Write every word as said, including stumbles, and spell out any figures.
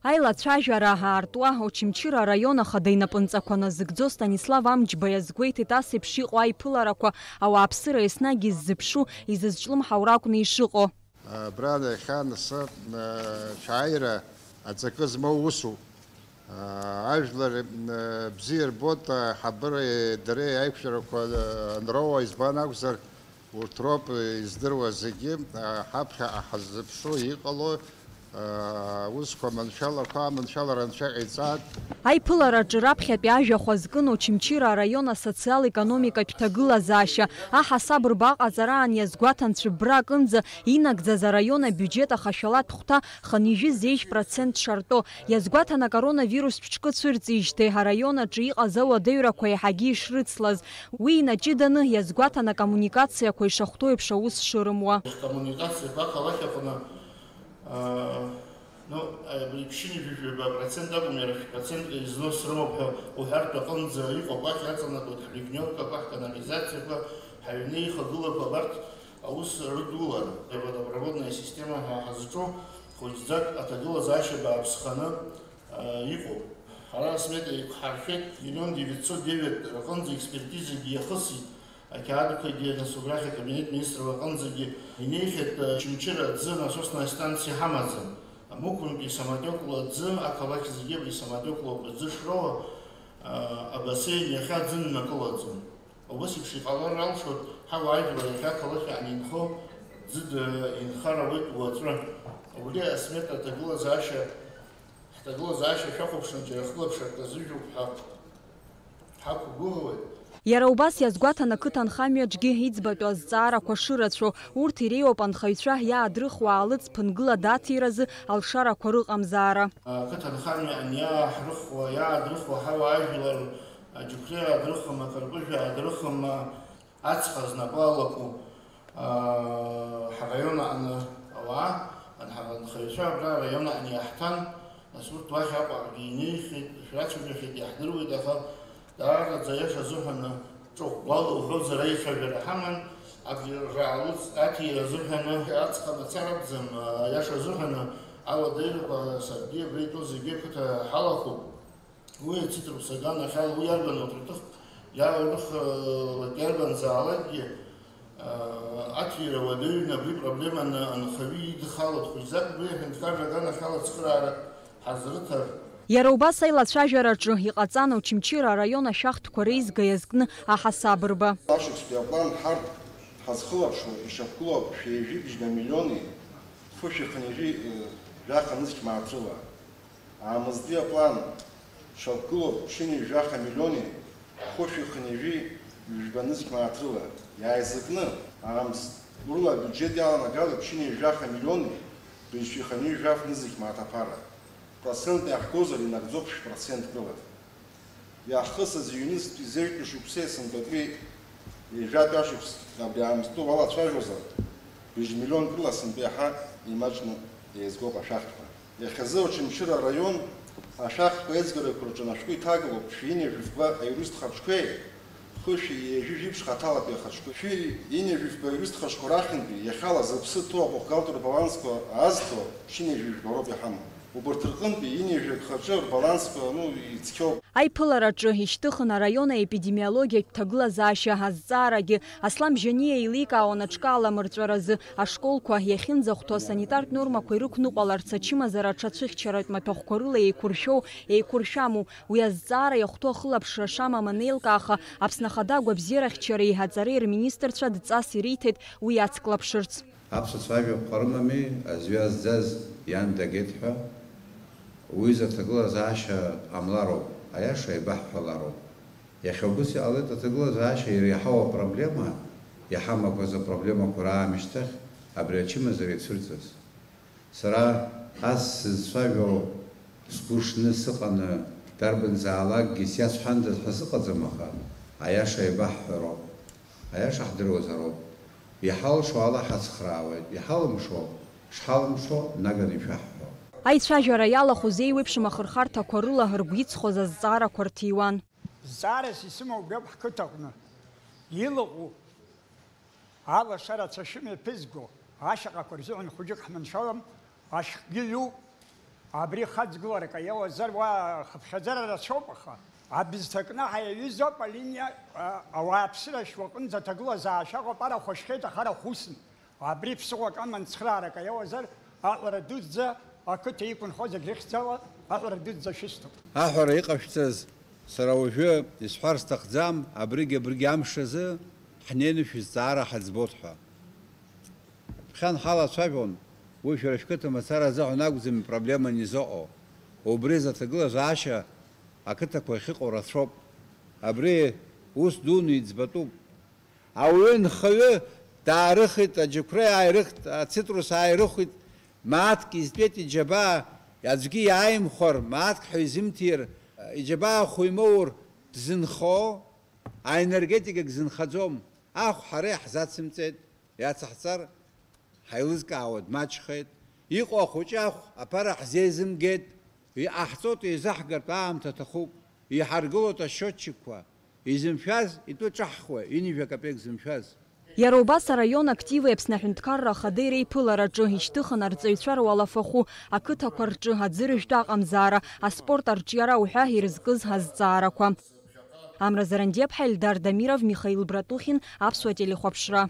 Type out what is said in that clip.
Аилацәажәара аартуа Очамчыра араион ахада инапынҵақәа назыгӡо Станислав Амҷба иазгәеиҭеит ас еиԥш иҟоу аиԥыларақәа ауааԥсыра еснагь иззыԥшу, изызҿлымҳау ракәны ишыҟоу. Абра иахьа нас, а, шәааира аҵакы змоу усуп. А, ажәлар, а, бзиа рбоит, аиҳабыреи дареи аиқәшәарақәа, а, анроуа, избан акәзар, урҭ роуп издыруа зегьы, а, ҳаԥхьаҟа ҳаззыԥшу иҟало, а, аусқәа маншәалақәа, аманшәалара анцәа ҟаиҵааит. Аиԥылараҿы раԥхьатәи ажәахә азкын Очамчыра араион асоциал-економикатә ҭагылазаашьа, аҳасаб рба аҟаҵараан иазгәаҭан цәыббра акынӡа инагӡаз араион абиуџьет ахашәалатә хәҭа хынҩажәи зеижә процент шартәо. Иазгәаҭан акоронавирустә ҿкы цәырҵижьҭеи араион аҿы иҟаз ауадаҩрақәа еиҳагьы ишрыцлаз. Уи инаҷыданы иазгәаҭан акоммуникациақәа ишахәҭоу еиԥш аус шырымуа. Ҳкоммуникациақәа ақалақь аҟны, аа, ну, абри ԥшьынҩажәи жәаба процент акәым, иара шә-процентк изну срымоуп ҳәа уҳәартә аҟынӡа иҟоуп, уахь иаҵанакуеит ҳлинеиқәкақәа, ҳканализациақәа, ҳаҩны ихагылақәа, абарҭ аус рыдулара, водопроводная система ҳәа ҳазҿу хәыҷӡак аҭагылазаашьа бааԥсханы, а, иҟоуп. Ҳара асмета еиқәҳаршәеит, миллион девятьсот девять рҟынӡа експертизагьы иахысит, ақьаадқәагьы, нас убрахь акабинет министров аҟынӡагьы инеихьеит, а, Очамчыра аӡы насосная станциа ҳамаӡам. Амықәынтәи самотекла аӡы, ақалақь зегьы абри самотеклоуп аӡы шроуа, а, абасеин иахьа аӡы ннакылаӡом. Убас еиԥш иҟалар алшоит, ҳауаажәлар иахьа ақалақь аан инхо, ӡыда инхар ауеит уаҵәы. Убри асмета аҭагылазаашьа, ҳҭагылазаашьа шәахәаԥшны џьара хылаԥшрак азыжәуп ҳәа ҳақәгәыӷуеит. Иара убас иазгәаҭан ақыҭанхамҩаҿгьы иӡбатәу азҵаарақәа шырацәоу, урҭ иреиуоуп анхаҩцәа иаадрыхуа аалыҵ ԥынгыла даҭиразы алшарақәа рыҟамзаара. Ақыҭанхамҩа аниааҳрыхуа, иаадрыхуа ҳауаажәлар, аџьықәреи аадрыхуама, акарпыжә аадрыхуама, ацха знапы алаку, аа, ҳараион аҟны ауаа, анхаҩцәа абра араион аҟны иаҳҭан, нас урҭ уахь Аҟәаҟагьы инеихьеит, шәрацәажәахьеит, иаҳдыруеит, аха даараӡа аиаша азыҳәаны ҿыӷәӷәала уҳәозар аицәажәара ҳаман, абри раалыҵ аҭира азыҳәаны аҵх мацара акәӡам, аиаша азыҳәаны ауадаҩрақәа саргьы абра итәоу зегьы ақыҭа ҳалахәуп. Уи ацитруп саган ахьала, уи иарбан уҭаху, иаурых, э, иарбанзаалакгьы, э, аҭира уадаҩны абри проблема ан-, анхаҩы идхалоит, хәыҷӡак убри аҳәынҭқарра аганахьала цхыраарак ҳазрыҭар. Иара убас аилацәажәараҿы иҟаҵан Очамчыра араион ашәахтәқәа реизга иазкны аҳасабырба. Ашықәсқәа аплан ҳарҭ ҳазхылаԥшуа ишьақәгылоуп шәи жәибжьба миллиони хәышәи хынҩажәи, э, жәаха нызқь мааҭ рыла. Аамсҭтәи аплан шьақәгылоуп ԥшьынҩажәи жәаха миллиони хәышәи хынҩажәи ҩажәба нызқь мааҭ рыла. Иааизакны, аамсҭ урыла абиуџьет иаланагала ԥшьынҩажәи жәаха миллиони быжьшәи хынҩажәи жәаф нызқь мааҭ аԥара. Процентла иаҳгозар, инагӡоуп шә-процентк рыла. Иаҳхысыз ҩнызқьтәи зеижәтәи шықәсеи сынтәатәи ҩажәатәи ашықәс абри аамсҭтәы уалацәажәозар, быжь миллионк рыла сынтәа иаҳа имаҷны еизгоуп ашәахтәқәа. Иахьазы Очамчыра араион ашәахтәқәа аизгарақәа рҿы ашәҟәы иҭагалоуп шәи ҩынҩажәи фба аиуристтә хаҿқәеи хәышәи ҩажәи жәиԥшь хаҭалатәи ахаҿқәеи. Шәи ҩынҩажәи фба аиуристтә хаҿқәа рахьынтәи иахьала зыԥсы ҭоу абухгалтер рбалансқәа азҭо ԥшьынҩажәи жәба роуп иҳамоу. Убарҭ рҟынтәи ҩынҩажәи акы хаҿы рбалансқәа, ну, ицқьоуп. Аиԥылараҿы ишьҭыхын араион аепидемиологиатә ҭагылазаашьа азҵаарагьы. Аслам Бжьаниа еиликаауан аҿкы аламырҵәаразы, ашколқәа иахьынӡахәҭоу асанитартә нормақәа ирықәныҟәаларц ачымазара аҽацәыхьчаратә маҭәахәқәа рыла еиқәыршәоу, еиқәыршәаму. Уи азҵаара иахәҭоу ахылаԥшра шамам анеилкааха, Аԥсны Ахада агәабзиарахьчареи аҵареи рминистрцәа дҵас ириҭеит уи иацклаԥшырц. Аԥсуа цәажәақәа рымами, аӡә иазӡаз иан дагеит ҳәа. Уи изы аҭагылазаашьа ҟамлароуп, аиаша еибаҳҳәалароуп. Иахьа убыс иҟалеит аҭагылазаашьа иреиҳау апроблема, иҳамақәаз апроблемақәа раамышьҭахь абри ачымазара ицәырҵыз. Сара ас сызцәажәо сгәы шны сыҟаны, дарбанзаалакгьы сиацәҳандаз ҳәа сыҟаӡам, аха аиаша еибаҳҳәароуп, аиаша ҳдыруазароуп. Иҳалшо ала ҳацхраауеит, иҳалымшо, шҳалымшо наганы ишәаҳҳәо. Аицәажәара иалахәыз еиуеиԥшым ахырхарҭақәа рыла ргәы иҵхоз азҵаарақәа рҭиуан. Зҵаарас исымоу убриоуп ҳқыҭаҟны илаҟәу алашара ацәашьы мҩаԥызго ашьаҟақәа рзыҳәан хәыҷык ҳманшәалам, ашәҟәгьы ҩуп. Абри хаҵгыларак аиауазар уа хыԥхьаӡара рацәоуп, аха абызҭакнаҳа иаҩызоуп алиниа, а, ауааԥсыра ашьхаҟынӡа аҭагылазаашьа аҟоуп, арахә ашьхеит, аха арахә усым. Абри ԥсыхәак аман цхыраарак аиауазар, аҳәара дуӡӡа ақыҭа иқәынхо зегь рыхьӡала аҳәара дуӡӡа шәысҭоит. Аҳәара иҟашәҵаз сара уажәы исҳәар сҭахӡам, абригь абригь амш азы ҳнеины шәызҵаара ҳаӡбот ҳәа. Ԥхьан ҳалацәажәон, уи шәара шәқыҭа мацара азыҳәан акәӡами проблема анизыҟоу. Убри азы аҭагылазаашьа ақыҭақәа ахьыҟоу рацәоуп. Абри ус дуны иӡбатәуп. Ауаҩы нхаҩы даарыхит, аџьықәреи ааирыхт, ацитрус ааирыхит, мааҭк изтәеит иџьабаа, аӡәгьы иааимхәар, мааҭк ҳәа изымҭир, иџьабаа хәы имоур дзынхо, аенергетикагь зынхаӡом. Ахә ҳара иаҳзацымҵеит, иацаҳҵар ҳаилызкаауа дмаҷхеит. Иҟоу ахәыҷы ахә аԥара ҳзеизымгеит. Иҟаҳҵоит, еизаҳгартә аамҭа аҭахуп. Иҳаргылоит ашьотчикқәа. Изымшәаз итәы ҿаҳхуа, ҩынҩажәа капек зымшәаз. Иара убас араион активи Аԥсны Аҳәынҭқарра Ахадеи реиԥылараҿы ишьҭыхын арҵаҩцәа руалафахәы, ақыҭақәа рҿы аӡырыжәтә аҟамзаара, аспорт арҿиара уҳәа ирызкыз азҵаарақәа. Амра Зарандиаԥҳа, Ельдар Дамиров, Михаил Братухин, Аԥсуа телехәаԥшра.